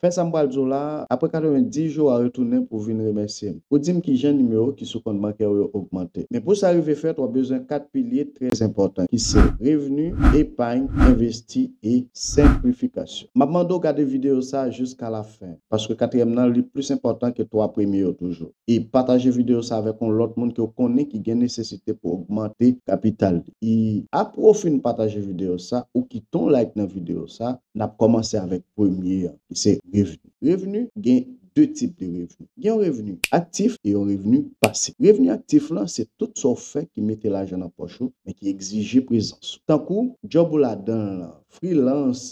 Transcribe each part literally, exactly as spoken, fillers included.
Fè sa m pral di w la a, apre katrevenndis jou, w a retounen pou w vin remèsye m. Ou di m kijan nimewo ki sou kont bankè w yo ogmante. Men pou sa rive fèt, w ap bezwen kat pilye trè enpòtan, ki se revni, epay, envesti e senplifikasyon. M ap mande w gade videyo sa a jiska lafen, paske katriyèm nan, li plis enpòtan ke twa premye yo toujou. E pataje videyo sa avèk yon lòt moun ke w konnen ki gen nesesite pou ogmante kapital li. E apre w fin pataje videyo sa, ou kite yon like nan videyo sa, n ap kòmanse avèk premye an, ki se revni. Revni, gen de tip de revni. Gen yon revni aktif e yon revni pasif. Revni aktif lan, se tout sa w fè ki mete lajan nan pòch ou, men ki egzije prezans ou. Tankou djòb ou ladan l lan, frilans,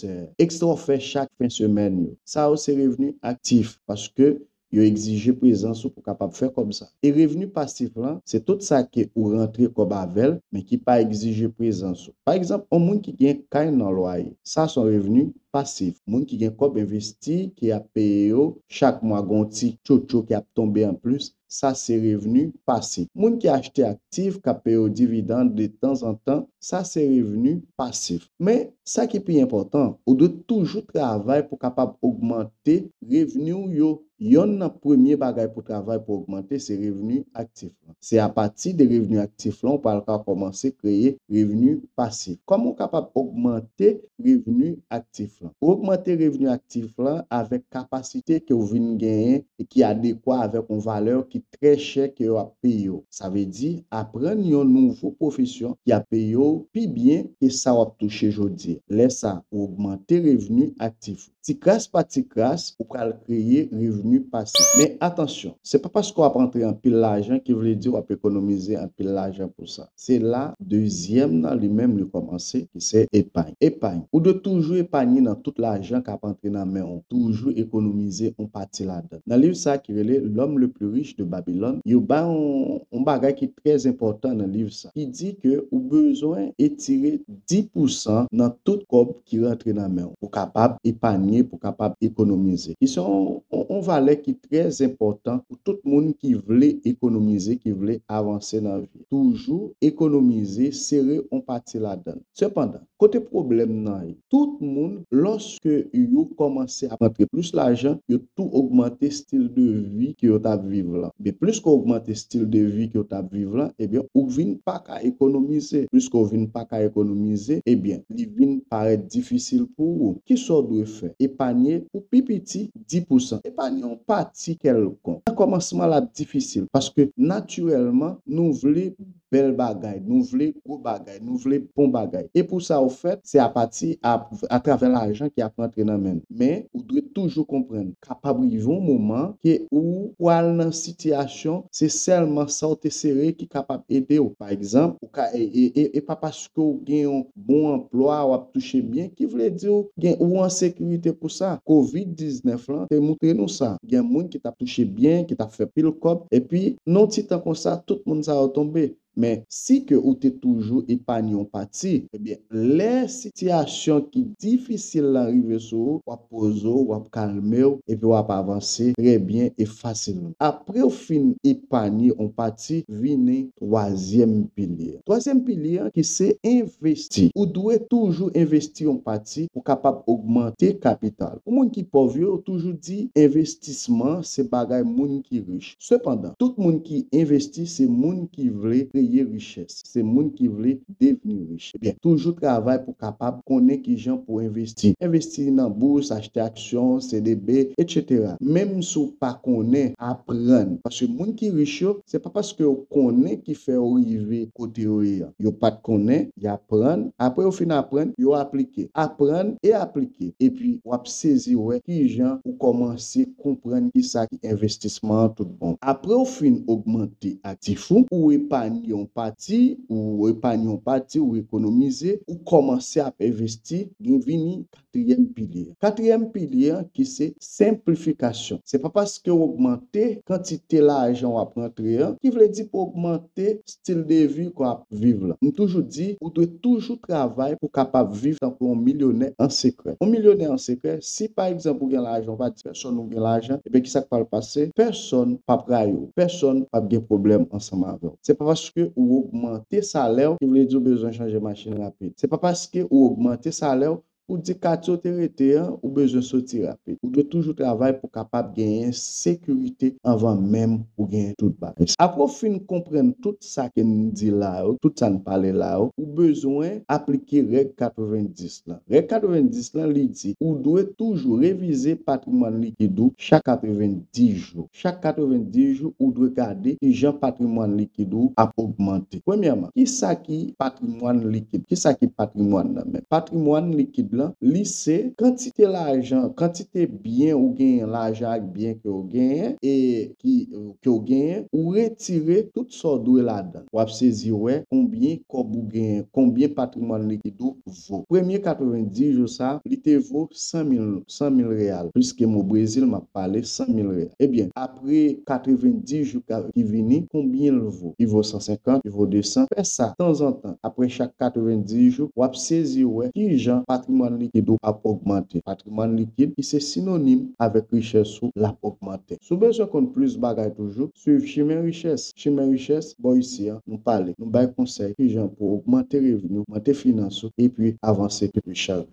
ekstra w fè chak fen semèn yo. Sa yo se revni aktif, paske yo egzije prezans ou pou kapab fè kòb sa. E revni pasif lan, se tout sa ke ou rantre kòb avè l, men ki pa egzije prezans ou. Pa egzanp, yon moun ki gen kay nan lwaye, sa se yon revni pasif. Moun ki gen kòb envesti, ki ap peye yo chak mwa, gen yon ti tchotcho ki ap tonbe anplis, sa se revni pasif. Moun ki achte aktif, k ap peye yo dividann de tanzantan, sa se revni pasif. Men, sa ki pi enpòtan, ou dwe toujou travay pou kapab ogmante revni w yo. Yonn nan premye bagay pou travay pou ogmante se revni aktif lan. Se apati de revni aktif lan ou pral ka kòmanse kreye revni pasif. Kòman w kapab ogmante revni aktif lan? Ou ogmante revni aktif lan avèk kapasite ke w vin genyen e ki adekwa avèk yon valè ki trè chè ke yo ap peye w. Sa vle di, aprann yon nouvo pwofesyon ki ap peye w pi byen ke sa w ap touche jodi a. Lè sa, ou ogmante revni aktif ou. Ti kras pa ti kras, ou pral kreye revni pasif. Men atansyon, se pa paske w ap antre anpil lajan ki vle di w ap ekonomize anpil lajan pou sa. Se la dezyèm nan li menm li kòmanse, ki se epay. Epay. Ou dwe toujou epanye nan tout lajan k ap antre nan men w. Toujou ekonomize yon pati ladan. Nan liv sa ki rele L'homme le plus riche de Babylone, yo bay yon, yon bagay ki trè enpòtan nan liv sa, ki di ke ou bezwen etire dis pousan nan tout kòb ki rantre nan men w, pou kapab epanye, pou kapab ekonomize. Ki se yon, yon, yon valè ki trè enpòtan pou tout moun ki vle ekonomize, ki vle avanse nan vi. Toujou ekonomize, sere yon pati ladan l. Sepandan, kote pwoblèm nan ye? Tout moun, lòske yo kòmanse ap rantre plis lajan, yo tou ogmante stil de vi ke yo t ap viv lan. Men plis ke w ogmante stil de vi ke w t ap viv lan, ebyen, ou vin pa ka ekonomize. Plis ke w vin pa ka ekonomize, ebyen, li vin parèt difisil pou ou. Kisa w dwe fè? Epanye pou pi piti dis pousan. Epanye yon pati kèlkonk. Nan kòmansman, l ap difisil paske natirèlman, nou vle bèl bagay, nou vle gwo bagay, nou vle bon bagay. E pou sa w fèt, se apati, a, atravè lajan ki ap rantre nan men n. Men, ou dwe toujou konprann, kapab rive yon moman ke ou pral nan sitiyasyon, se sèlman sa w te sere ki kapab ede w. Pa egzanp, ou ka, e, e, e, e pa paske w gen yon bon anplwa, w ap touche byen, ki vle di w gen, ou an sekirite pou sa. Kovid diznèf lan te montre nou sa. Gen moun ki t ap touche byen, ki t ap fè pil kòb, epi nan yon ti tan konsa, tout moun sa yo tonbe. Men, si ke ou te toujou epanye yon pati, ebyen, lè sitiyasyon ki difisil lan rive sou ou, w ap poze w, w ap kalme w, epi w ap avanse trè byen e fasilman. Apre w fin epanye yon pati, vini twazyèm pilye. Twazyèm pilye an ki se envesti. Ou dwe toujou envesti yon pati pou kapab ogmante kapital. Pou moun ki pòv yo, yo toujou di envestisman se bagay moun ki rich. Sepandan, tout moun ki envesti se moun ki vle kreye richès, se moun ki vle devni rich. Ebyen, toujou travay pou kapab konnen kijan pou envesti. Envesti nan bous, achte aksyon, C D B, etsetera. Menm si w pa konnen, aprann. Paske moun ki rich yo, se pa paske yo konnen ki fè yo rive kote yo ye a. Yo pa t konnen, y aprann. Apre yo fin aprann, yo aplike. Aprann e aplike. Epi, w ap sezi wè kijan ou kòmanse konprann kisa ki envestisman an tout bon. Apre w fin ogmante aktif ou, ou epanye yon pati, ou epanye yon pati, ou ekonomize, ou kòmanse ap envesti, gen vini katriyèm pilye. Katriyèm pilye an ki se senplifikasyon. Se pa paske w ogmante kantite lajan w ap rantre an, ki vle di pou ogmante stil de vi ke w ap viv lan. M toujou di, ou dwe toujou travay pou kapab viv tankou yon milyonè an sekrè. Yon milyonè an sekrè, si pa egzanp ou gen lajan, ou pa di pèsonn ou gen lajan, ebyen kisa k pral pase? Pèsonn p ap rayi w. Pèsonn p ap gen pwoblèm ansanm avè w. Se pa paske ou ogmante salè w ki vle di w bezwen chanje machin rapid. Se pa paske ou ogmante salè w pou di katye w te rete an, ou bezwen soti rapid. Ou dwe toujou travay pou kapab genyen sekirite anvan menm ou genyen tout bagay. Apre w fin konprann tout sa ke n di la yo, tout sa n pale la yo, ou bezwen aplike règ katrevendis lan. Règ katrevendis lan, li di, ou dwe toujou revize patrimwàn likid ou chak katrevendis jou. Chak katrevendis jou, ou dwe gade kijan patrimwàn likid ou ap ogmante. Premyèman, kisa ki patrimwàn likid? Kisa ki patrimwàn nan menm? Patrimwàn likid lan, li se kantite lajan, kantite byen ou genyen, lajan ak byen ke w genyen, e ki, ke w genyen, ou retire tout sa w dwe ladan. W ap sezi wè konbyen kòb ou genyen, konbyen patrimwàn likid ou vo. Premye katrevendis jou sa, li te vo san mil, san mil reyal. Piske m o Brezil, m ap pale san mil reyal. Ebyen, apre katrevendis jou ka, ki vini, konbyen l vo? Li vo san senkant, li vo de san. Fè sa tanzantan. Apre chak katrevendis jou, w ap sezi wè kijan patrimwàn likid ou ap ogmante. Patrimwàn likid ki se sinonim avèk richès ou, l ap ogmante. Si w bezwen konn plis bagay toujou, swiv Chimen Richès. Chimen Richès, bò isi an, nou pale, nou bay konsèy kijan pou ogmante revni w, ogmante finans ou, epi avanse pi chak jou.